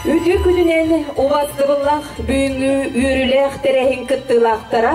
Үтүө күнүнэн убастыбыллах бүгүҥҥү үөрүүлээх тэрээһин кыттыылаахтара,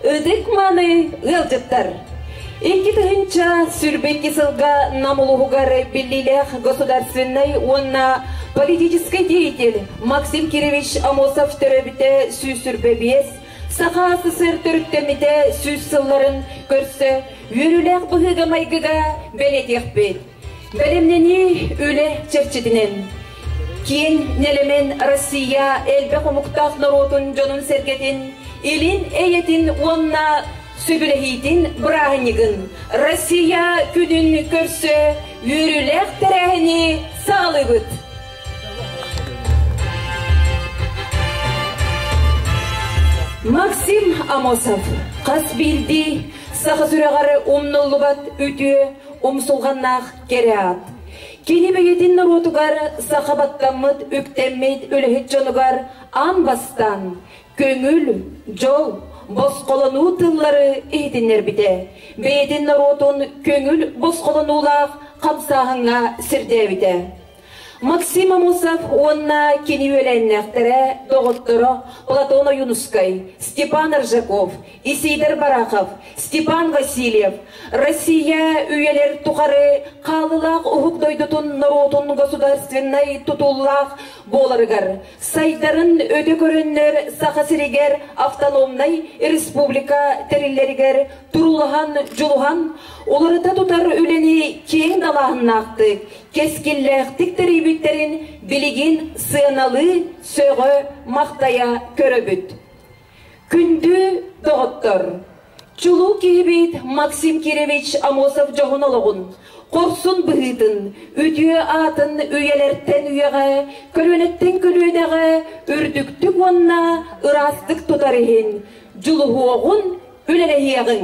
ытык-мааны ыалдьыттар! 2022 сылга Нам улууһугар биллиилээх государственнай уонна политическай деятель Максим Кирович Амосов төрөөбүтэ 125, Саха СССР төрүттэммитэ 100 сылларын көрсө үөрүүлээх быһыыга-майгыга бэлиэтиэхпит. Бэлэмнэнии үлэ чэрчитинэн киэҥ нэлэмэн Россия элбэх омуктаах норуотун дьонун-сэргэтин илин эйэтин уонна сөбүлэһиитин бырааһынньыгын Россия күнүн көрсө үөрүүлээх тэрээһини саҕалыыбыт. Максим Амосов хас биирдии саха сүрэҕэр умнуллубат үтүө умсулҕаннаах кэрэ аат. Кини бэйэтин норуотугар саха баттаммыт, үктэммит үлэһит дьонугар аан бастаан көҥүл, дьол, босхолонуу тыллары иһитиннэрбитэ, бэйэтин норуотун көҥүл босхолонуулаах хамсааһыҥҥа сирдээбитэ. Максим Амосов уонна кини үөлээннээхтэрэ, доҕотторо Платон Ойуунускай, Степан Аржаков, Исидор Барахов, Степан Васильев Россия үйэлэр тухары хаалыылаах уһук дойдутун норуотун государственнай тутуллаах буоларыгар сайдарын өтө көрөннөр Саха сиригэр автономнай республика тэриллэригэр туруулаһан дьулуһан уларыта тутар үлэни киэҥ далааһыннаахтык кэскиллээхтик тэрийбиттэрин билигин сыаналыы, сөҕө, махтайа көрөбүт. Күндү доҕоттор! Чулуу киһибит Максим Кирович Амосов дьоһун олоҕун, хорсун быһыытын, үтүө аатын үйэлэртэн үйэҕэ, көлүөнэттэн көлүөнэҕэ үрдүктүк уонна ыраастык тутар иһин дьулуһуоҕун, үлэлэһиэҕиҥ!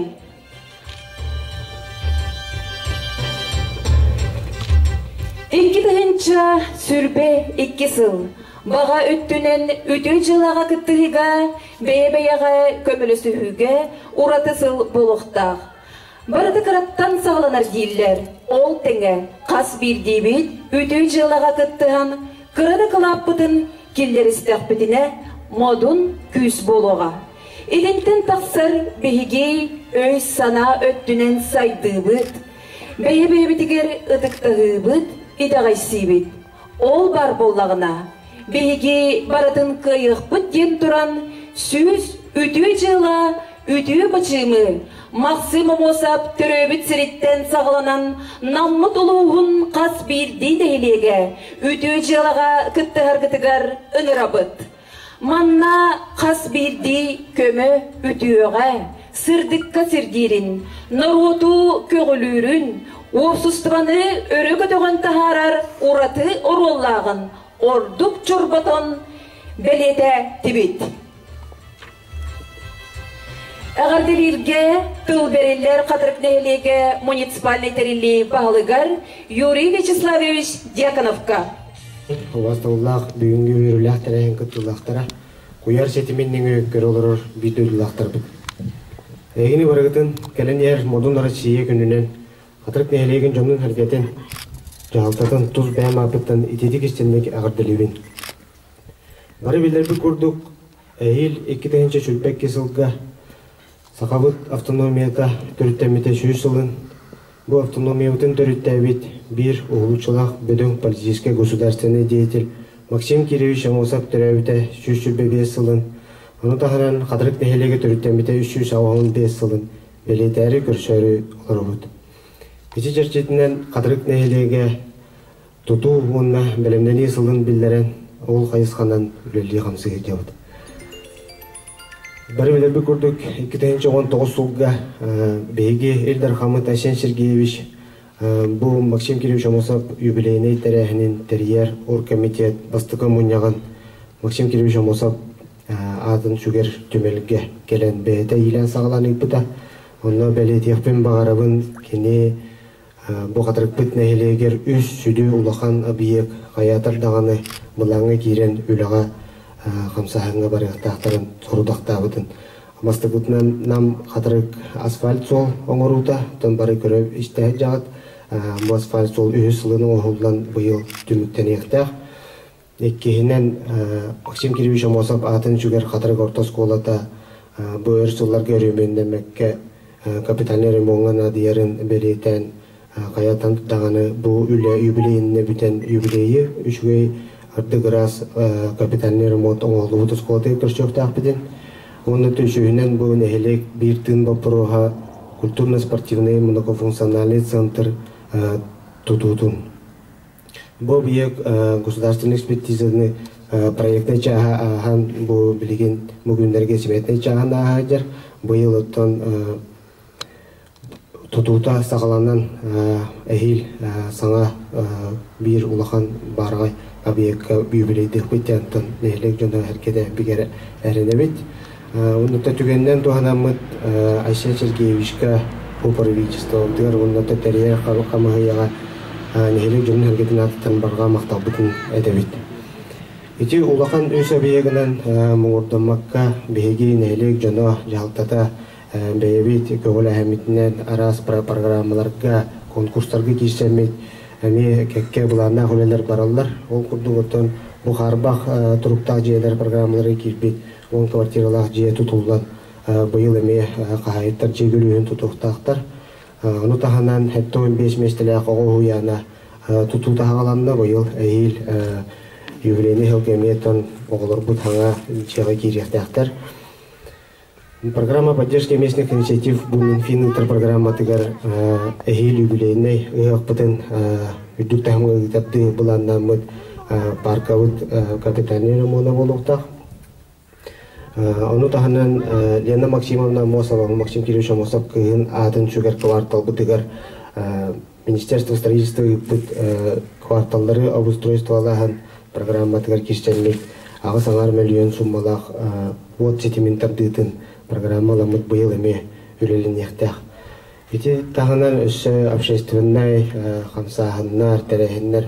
2022 сыл баҕа өттүнэн үтүө дьыалаҕа кыттыһыыга, бэйэ-бэйэҕэ көмөлөсүһүүгэ ураты сыл буолуохтаах. Барыта кыраттан саҕаланар дииллэр. Ол тэҥэ хас биирдиибит үтүө дьыалаҕа кыттыһан, кыра да кылааппытын киллэристэхпитинэ, модун күүс буолуоҕа. Итинтэн тахсар биһиги өй-санаа өттүнэн сайдыыбыт, бэйэ-бэйэбитигэр ытыктаһыыбыт, итэҕэйсиибит. Ол баар буоллаҕына, биһиги барытын кыайыахпыт диэн туран, 100 үтүө дьыала үтүө бачыымы Максим Амосов төрөөбүт сириттэн саҕаланан Наммыт улууһун хас биирдии нэһилиэгэ үтүө дьыалаҕа кыттыһаргытыгар ыҥырабыт. Манна хас биирдии көмө үтүөҕэ, сырдыкка сирдиирин, норуоту көҕүлүүрүн, уопсустубаны өрө көтөҕөн таһаарар ураты оруоллааҕын ордук чорботон бэлиэтээтибит. Эҕэрдэлииргэ тыл бэриллэр Хатырык нэһилиэгэ муниципальнай тэриллии баһылыгар Юрий Вячеславович Дьяконовка. Убастабыллаах бүгүҥҥү үөрүүлээх тэрээһин кыттыылаахтара, куйаар ситимин нөҥүө көрө олорор биир дойдулаахтарбыт. Эһигини барыгытын кэлэн иһэр Модун Россия күнүнэн Хатырык нэһилиэгин дьонун-сэргэтин, дьаһалтатын тус бэйэм ааппыттан итиитик истинник эҕэрдэлиибин. Бары билэрбит курдук, эһиил 2022 сылга Сахабыт автономията төрүттэммитэ 100 сылын, бу автономиябытын төрүттээбит биир уһулуччулаах бөдөҥ политическай государственный деятель Максим Кирович Амосов төрөөбүтэ 125 сылын, ону таһынан Хатырык нэһилиэгэ төрүттэммитэ 385 сылын бэлиэтээри көрсөөрү олоробут. Ити чэрчитинэн Хатырык нэһилиэгэ тутуу уонна бэлэмнэнии сылын биллэрэн, ол хайысханан үлэлии-хамсыы сылдьабыт. Бары билэрбит курдук, 2019 сылга биһиги Ил Дархаммыт Айсен Сергеевич бу Максим Кирович Амосов юбилейнай тэрээһинин тэрийэр оргкомитет бастакы мунньаҕын Максим Кирович Амосов аатын сүгэр түмэлгэ кэлэн бэйэтэ иилээн-саҕалаан ыыппыта. Онно бэлиэтиэхпин баҕарабын, кини бу Хатырыкпыт нэһилиэгэр үс сүдү улахан объект хайаатар даҕаны былааҥҥа киирэн үлэҕэ хамсааһыҥҥа барыахтаахтарын сорудахтаабытын. Бастакытынан Нам Хатырык асфальт суол оҥоруута, оттон бары көрө истэ сылдьаҕыт. Бу асфальт суол үһүс сылын оҥоһуллан быйыл түмүктэниэхтээх. Иккиһинэн, Максим Кириллович Аммосов аатын сүгэр Хатырык орто оскуолата бу өр сылларга өрөмүөннэммэккэ капитальнай ремоҥҥа наадыйарын бэлиэтээн, хайатан даҕаны бу үлэ юбилейиннэ бүтэн юбилейи үчүгэй ардык ыраас капитальнай ремонт оҥоһуллубут оскуолатыгар көрсүөхтээхпитин уонна үсүһүнэн бу нэһилиэк биир тыын боппуруоһа культурно-спортивный многофункциональный центр тутуутун. Бу объект государственный экспертизаны проектнай чааһа ааһан бу билигин бу күннэргэ сметнай чааһын ааһа быйыл оттон тутуута саҕаланан эһиил саҥа биир улахан баараҕай объекка юбилейдыахпыт диэн нэһилиэк дьоно эргэтэ бигэр эрэнэбит. Оннута түгэнинэн туһанаммыт Айсен Сергеевичка бу правительствобытыгар уонна тэрийэр хамыһыйаҕа нэһилиэк дьонун эргэтин аатыттан барҕа махталбытын этэбит. Ити улахан үс объегынан муҥурдаммакка биһиги нэһилиэк дьоно дьаһалтата бэйэбит көҕүлээһиммитинэн араас программаларга, конкурстарга киирсэммит эмиэ кэккэ былааннаах үлэлэр бараллар. Ол курдук оттон бу хаарбах туруктаах дьиэлэр программаларга киирбит 10 квартиралаах дьиэ тутуллан быйыл эмиэ хаһаайыттар дьиэ күлүүһүн тутуохтаахтар. Ону таһынан 75 миэстэлээх оҕо уһуйаана тутуу таһаҕаланна. Быйыл эһиил юбилейный сылга эмиэ оҕолорбут хаҥа дьиэҕэ киириэхтээхтэр. Программа поддержки местных инициатив бу Минфин ыытар программатыгар эһиил юбилейнай ыһыахпытын үрдүк таһымҥа ыытардыы былааннааммыт паркабыт капитальнай ремона буолуохтаах. Ону таһынан Лена Максимовна Аммосова, Максим Кириллович Аммосов кыыһын аатын сүгэр кварталбытыгар Министерство строительства ыыппыт кварталлары обустройстволааһын программатыгар киирсэммит 8,5 мөлүйүөн суммалаах уот ситимин тардыытын программаламмыт быйыл эмиэ үлэлэниэхтээх. Ити таһынан өссө общественнай хамсааһыннар, тэрээһиннэр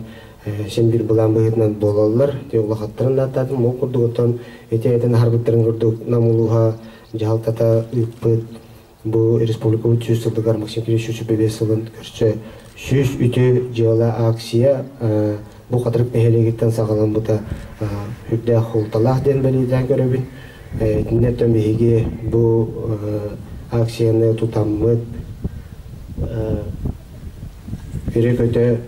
син биир былаан быһыытынан буолаллар. Ити улахаттарын да ааттаатым, ол курдук оттон ити этэн аһарбыттарын курдук Нам улууһа дьаһалтата ыыппыт бу республикабыт 100 сылыгар Максим Кириллович 105 сылын көрсө 100 үтүө дьыала акция бу Хатырык нэһилиэгиттэн саҕаламмыта үрдээх суолталаах диэн бэлиэтээн көрөбүн. Итиннэ биһиги бу акцияны тутаммыт үөрэ-көтө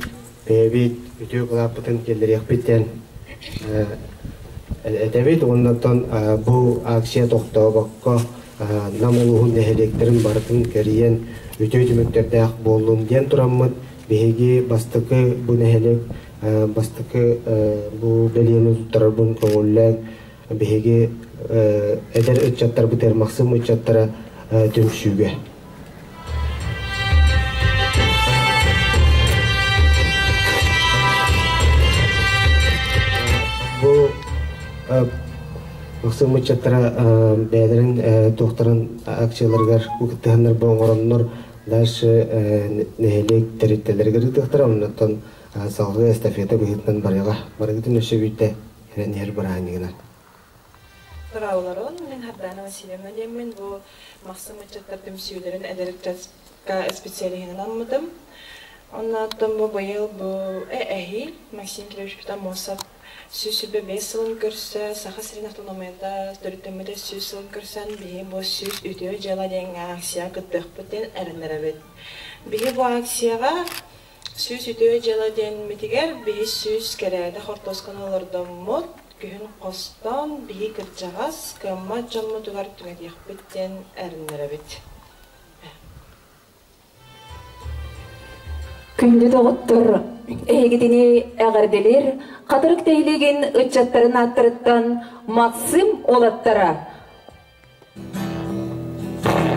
бэйэбит үтүө кылааппытын киллэриэхпит диэн этэбит. Уоннаттан бу акция тохтообокко Нам улууһун нэһилиэктэрин барытын кэрийэн үтүө түмүктэрдээх буоллун диэн тураммыт биһиги бастакы бу нэһилиэк бастакы бу бэлиэни туттарарбын көҥүллээн биһиги эдэр ыччаттарбытыгар Махсым ыччаттара түмсүүгэ. Бу Махсым ыччаттара бэйэлэрин туохтарын акцияларыгар кыттыһаннар бу оҥороннор дальше нэһилиэк тэрилтэлэригэр ыытыахтара, оннуттан салгыы эстафета быһыытынан барыаҕа. Барыгытын өссө биирдэ эрэн иһэр бырааһынньыгынан. Дорооболорун, мин Хардана Васильевна диэммин, бу Махсым ыччаттар түмсүүлэрин эдэр ыччатка специалиһынан аммытым. Оннооттон бу быйыл бу эһиил Максим Кирович Аммосов 125 сылын көрсө Саха сирин автономията төрүттэммитэ 100 сылын көрсөн биһи бу 100 үтүө дьыала диэҥҥэ акцияҕа кыттыахпыт диэн эрэннэрэбит. Биһи бу акцияҕа 100 үтүө дьыала диэммитигэр биһи 100 кэрээдэ хортуосканы олордоммут, күһүн хостоон биһи кырдьаҕас, кыаммат дьоммутугар түҥэтиэхпит диэн эрэннэрэбит. Күндү доҕоттор, эһигитини эҕэрдэлиир Хатырык нэһилиэгин ыччаттарын ааттарыттан Максим уолаттара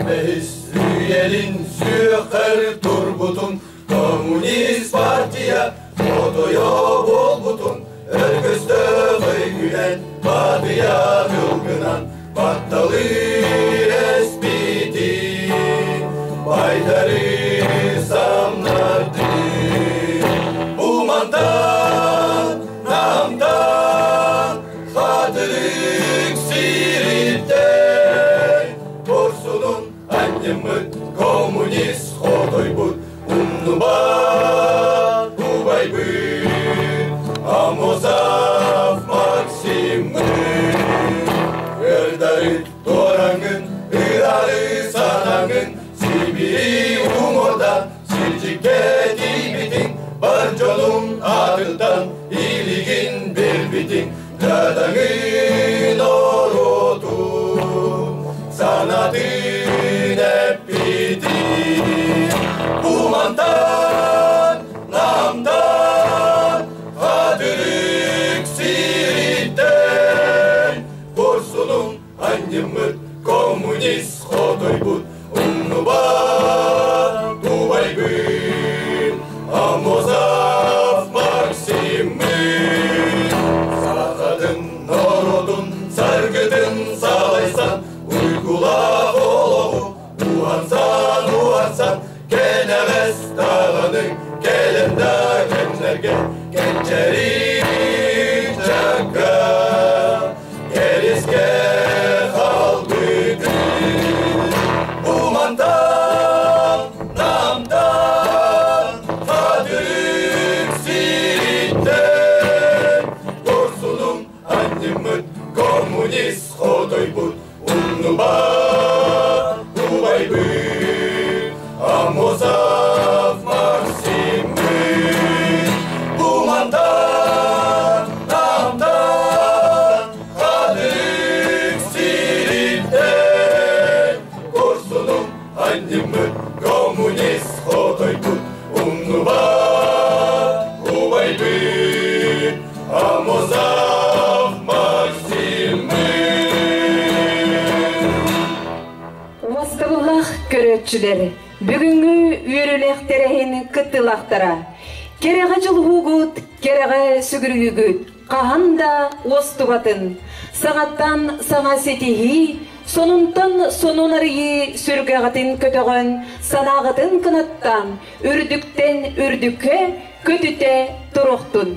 Бэһис үйэлин сүөхэр турбутун, коммунист партия хотойо буолбутун, өргөстөөх өйгүнэн, батыйа тылгынан, батталы эспитин, байдары самнарды. Умантан, намтан, хатырык сириттен, Порсунун анньыммыт, коммунист хотойбут, умнубат убайбыт, Аммосов. Аммосов Максимы Сахатын норуотун саргытын салайсан Уйгулаах олоҕу уһансан уһансан Кэнэҕэс даҕаны кэлэн да кэмнэргэ Кэнчэри чакка кэрискэ хаалбытын Умантан намтан хатырык сириттэн Курсунум анньыммыт коммунист хотойбут Умнубат убайбыт Аммосов Максиммыт Умантан намтан хатырык сириттэн Курсунум анньыммыт коммунист хотойбут Умнубат убайбыт Аммосов Максиммыт Убастабыллаах көрөөччүлэр, бүгүҥҥү үөрүүлээх тэрээһин кыттыылаахтара, кэрэҕэ дьулуһуугут, кэрэҕэ сүгүрүйүүгүт хаһан да уостубатын, саҥаттан саҥа ситиһии, сонунтан сонун арыйыы сүргэҕитин көтөҕөн, санааҕытын кынаттаан, үрдүктэн үрдүккэ көтүтэ туруохтун.